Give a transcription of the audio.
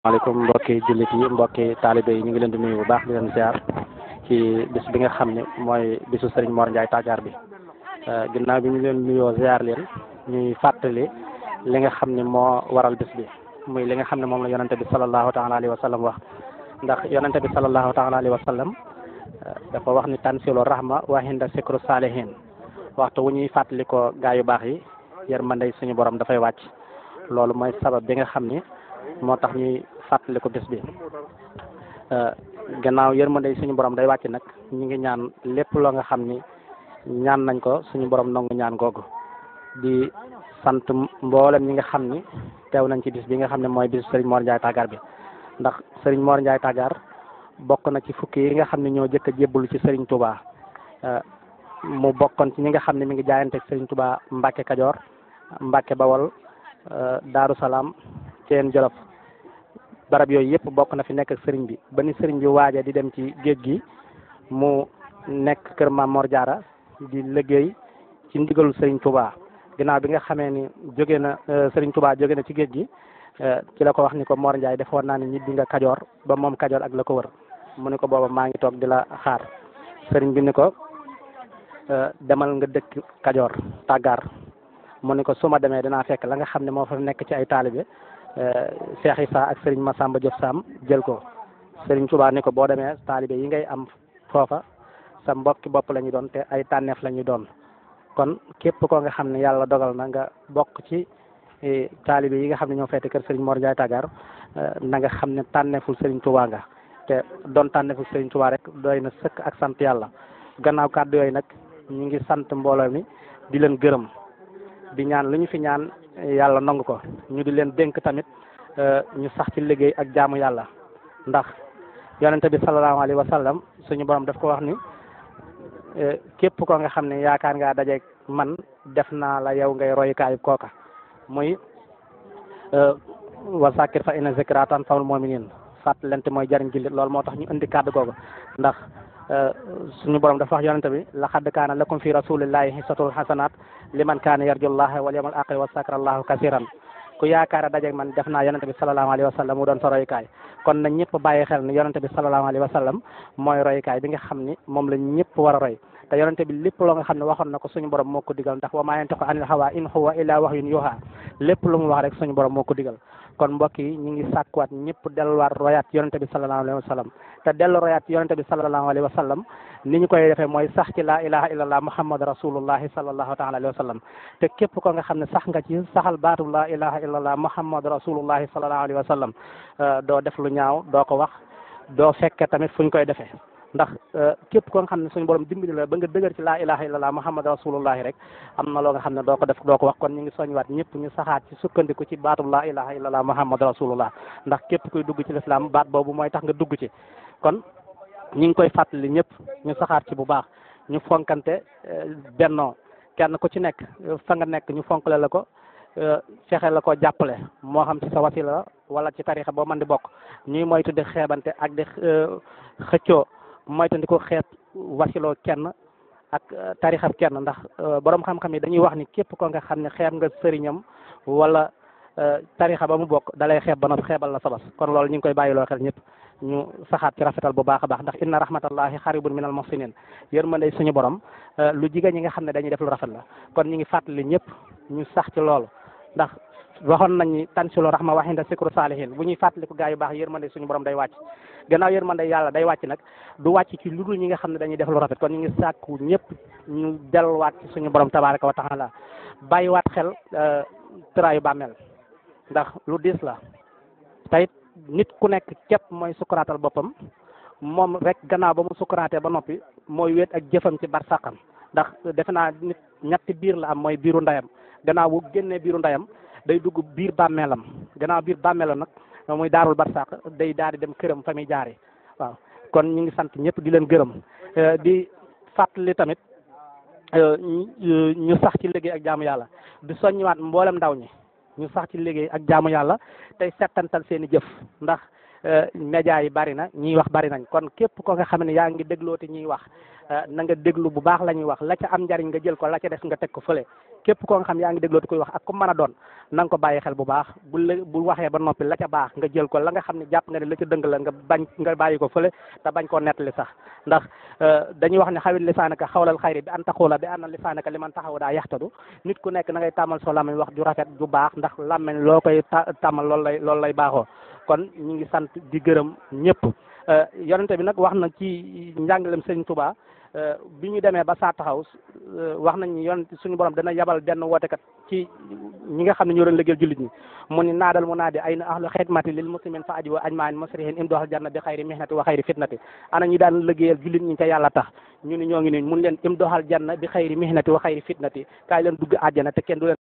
maaleykum mbokki jullit yi mbokki taalibe yi ñu ngi leen di nuyu bu baax di leen ziar ci bis bi nga xam ne mooy bisu Serigne Mor Ndiaye Tagaar bi ginnaaw bi ñu leen nuyoo ziar leen ñuy fàttali li nga xam ne moo waral bis bi muy li nga xam ne moom la yonente bi sallallahu taala alayhi wa sallam wax ndax yonente bi sallallahu taala alayhi wa sallam dafa wax ni tansilu rahma wa hinda sikru salihin waxtu wu ñuy fàttali ko gaa yu baax yi yërmande suñu borom dafay wàcc loolu mooy sabab bi nga xam ni moo tax ñuy fàttali ko bis bi gannaaw yërmande suñu borom day wàcc nag ñu ngi ñaan lépp loo nga xam ni ñaan nañ ko suñu borom nangu ñaan googu di sant mboolem ñi nga xam ni teew nañ ci bis bi nga xam ne mooy bisu Serigne Mor Ndiaye Tagaar bi ndax Serigne Mor Ndiaye Tagaar bokk na ci fukki yi nga xam ne ñoo jëkk a jébbalu ci Serigne Touba mu bokkoon ci ñi nga xam ne mi ngi jaayante Serigne Touba Mbacke Kajoor Mbacke Bawol Daaru Salaam Ceen Jolof barab yooyu yëpp bokk na fi nekk ak sëriñ bi ba ni sëriñ bi waaja di dem ci géej gi mu nekk kër Maam Mor Jaara di liggéey ci ndigalul sëriñ Touba ginnaaw bi nga xamee ni jóge na sëriñ Touba jóge na ci géej gi ci la ko wax ni ko Mor Ndiaye defoon naa ne ñibbi nga Kajoor ba moom Kajoor ak la ko wër mu ni ko booba maa ngi toog di la xaar sëriñ bi ni ko demal nga dëkk Kajoor Tagaar mu ni ko su ma demee dinaa fekk la nga xam ne moo fa nekk ci ay taalibe Cheikh Issa ak Serigne Massamba Diop Sam jël ko Serigne Touba ni ko boo demee taalibe yi ngay am foofa sa mbokki bopp la ñu doon te ay tànneef la ñu doon kon képp koo nga xam ne yàlla dogal na nga bokk ci taalibe yi nga xam ne ñoo feete kër Serigne Mor Ndiaye Tagaar na nga xam ne tànneeful Serigne Touba nga te doon tànneeful Serigne Touba rek doy na sëkk ak sant yàlla gannaaw kàddu yooyu nag ñu ngi sant mbooloo mi di leen gërëm di ñaan lu ñu fi ñaan yàlla nangu ko ñu di leen dénk tamit ñu sax ci liggéey ak jaamu yàlla ndax yonente bi sallallahu alayhi wa sallam suñu borom daf ko wax ni képp ko nga xam ne yaakaar ngaa dajeeg man def naa la yow ngay royukaayu kooka muy wa zakir fa inna zikra tanfa'ul mu'minin fàttalante mooy jariñ jullit loolu moo tax ñu indi kàddu googu ndax suñu borom dafa wax yonente bi laqad kaana lakum fi rasulillahi hiswatun hasanat liman kaana yarjullaha wal yawmal akhir wa zakara allahu kasiran ku yaakaar a dajeeg man def naa yonente bi sallallahu alayhi wa sallam mu doon sa royukaay kon na ñëpp bàyyi xel ni yonente bi sallallahu alayhi wa sallam mooy royukaay bi nga xam ni moom la ñëpp war a roy te yonente bi lépp loo nga xam ne waxoon na ko suñu borom moo ko digal ndax wa maa yantiqu anil hawa in huwa illa wahyun yuha lépp lu mu wax rek suñu borom moo ko digal kon mbokk yi ñu ngi sàkkuwaat ñëpp delluwaat royaat yonente bi sallallahu alayhi wa sallam te dellu royaat yonente bi sallallahu alayhi wa sallam ni ñu koy defee mooy sax ci laa ilaha illallah muhammad rasulullahi sallallahu taala alayhi wa sallam te képp ko nga xam ne sax nga ci saxal baatu laa ilaha illallah muhammad rasulullahi sallallahu alayhi wa sallam doo def lu ñaaw doo ko wax doo fekke tamit fu ñu koy defee ndax képp ko nga xam ne suñu borom dimbali la ba nga dëgër ci laa ilaha illallah muhammad rasulullahi rek am na loo nga xam ne doo ko def doo ko wax kon ñu ngi soñwaat ñëpp ñu saxaat ci sukkandiku ci baatu laa ilaha illallah muhammad rasulullah ndax képp kuy dugg ci lislaam baat boobu mooy tax nga dugg ci kon ñu ngi koy fàttali ñëpp ñu saxaat ci bu baax ñu fonkante bennoo kenn ku ci nekk fa nga nekk ñu fonkale la ko fexe la ko jàppale moo xam ci sa wasila la wala ci tarixa boo mën di bokk ñuy moytu di xeebante ak di xëccoo moytu di ko xeeb wasiloo kenn ak tarixab kenn ndax borom xam-xam yi dañuy wax ni képp ko nga xam ne xeeb nga sëriñam wala tarixa ba mu bokk dalay xeeb ba noppi xeebal la sabas kon loolu ñu ngi koy bàyyiloo xel ñëpp ñu saxaat ci rafetal bu baax a baax ndax inna rahmatallahi xaribun minal muhsinin yërmande suñu borom lu jigéen ñi nga xam ne dañuy def lu rafet la kon ñu ngi fàttali ñëpp ñu sax ci loolu ndax waxoon nañ ni tansilu rahma wa hinda sikru salihin bu ñuy fàttali ko gaa yu baax yërmande suñu borom day wàcc gannaaw yërmande yàlla day wàcc nag du wàcc ci lu dul ñi nga xam ne dañuy def lu rafet kon ñu ngi sàkku ñëpp ñu delluwaat ci suñu borom tabaraka wa taala bàyyiwaat xel tëraayu bàmmeel ndax lu diis la tayit nit ku nekk képp mooy sukkuraatal boppam moom rek gannaaw ba mu sukkuraatee ba noppi mooy wéet ak jëfam ci barsàqam ndax defe naa nit ñetti biir la am mooy biiru ndeyam gannaaw bu génnee biiru ndeyam day dugg biir bàmmeelam gannaaw biir bàmmeelam nag muy daarul barsàq day daal di dem këram fa muy jaaree waaw kon ñu ngi sant ñëpp di leen gërëm di fàttali tamit ñu sax ci liggéey ak jaamu yàlla di soññiwaat mboolem ndaw ñi ñu sax ci liggéey ak jaamu yàlla tey settantal seen i jëf ndax média yi bari na ñiy wax bari nañ kon képp ko nga xam ne yaa ngi déglooti ñuy wax na nga déglu bu baax la ñuy wax la ca am njariñ nga jël ko la ca des nga teg ko fële képp ko nga xam yaa ngi déglooti koy wax ak ku mën a doon na nga ko bàyyi xel bu baax bu waxee ba noppi la ca baax nga jël ko la nga xam ne jàpp nga ne la ca dëng la nga bàyyi ko fële te bañ koo nettali sax ndax dañuy wax ne xawit lisaanaka xawlal xayri bi an taxula bi anna lisaanaka li man taxaw daa yaxtadu nit ku nekk na ngay tàmmal soo làmmiñ wax ju rafet ju baax ndax làmmiñ loo koy tàmmal loolu lay baaxoo kon ñu ngi sant di gërëm ñëpp yonente bi nag wax na ci njàngalem Sëriñ Tuubaa bi ñu demee ba saa taxaw wax nañ ni yoon suñu borom dana yabal benn wootekat ci ñi nga xam ne ñoo doon liggéeyal jullit ñi mu ni naadal mu naadi ay na ahlu xidmati lil muslimin fa aji wa ajmain musrihin im doxal janna bi xayri mihnati wa xayri fitnati ana ñi daan liggéeyal jullit ñi ca yàlla tax ñu ni ñoo ngi ni mun leen im doxal janna bi xayri mihnati wa xayri fitnati kaay leen dugg àjjana te kenn du leen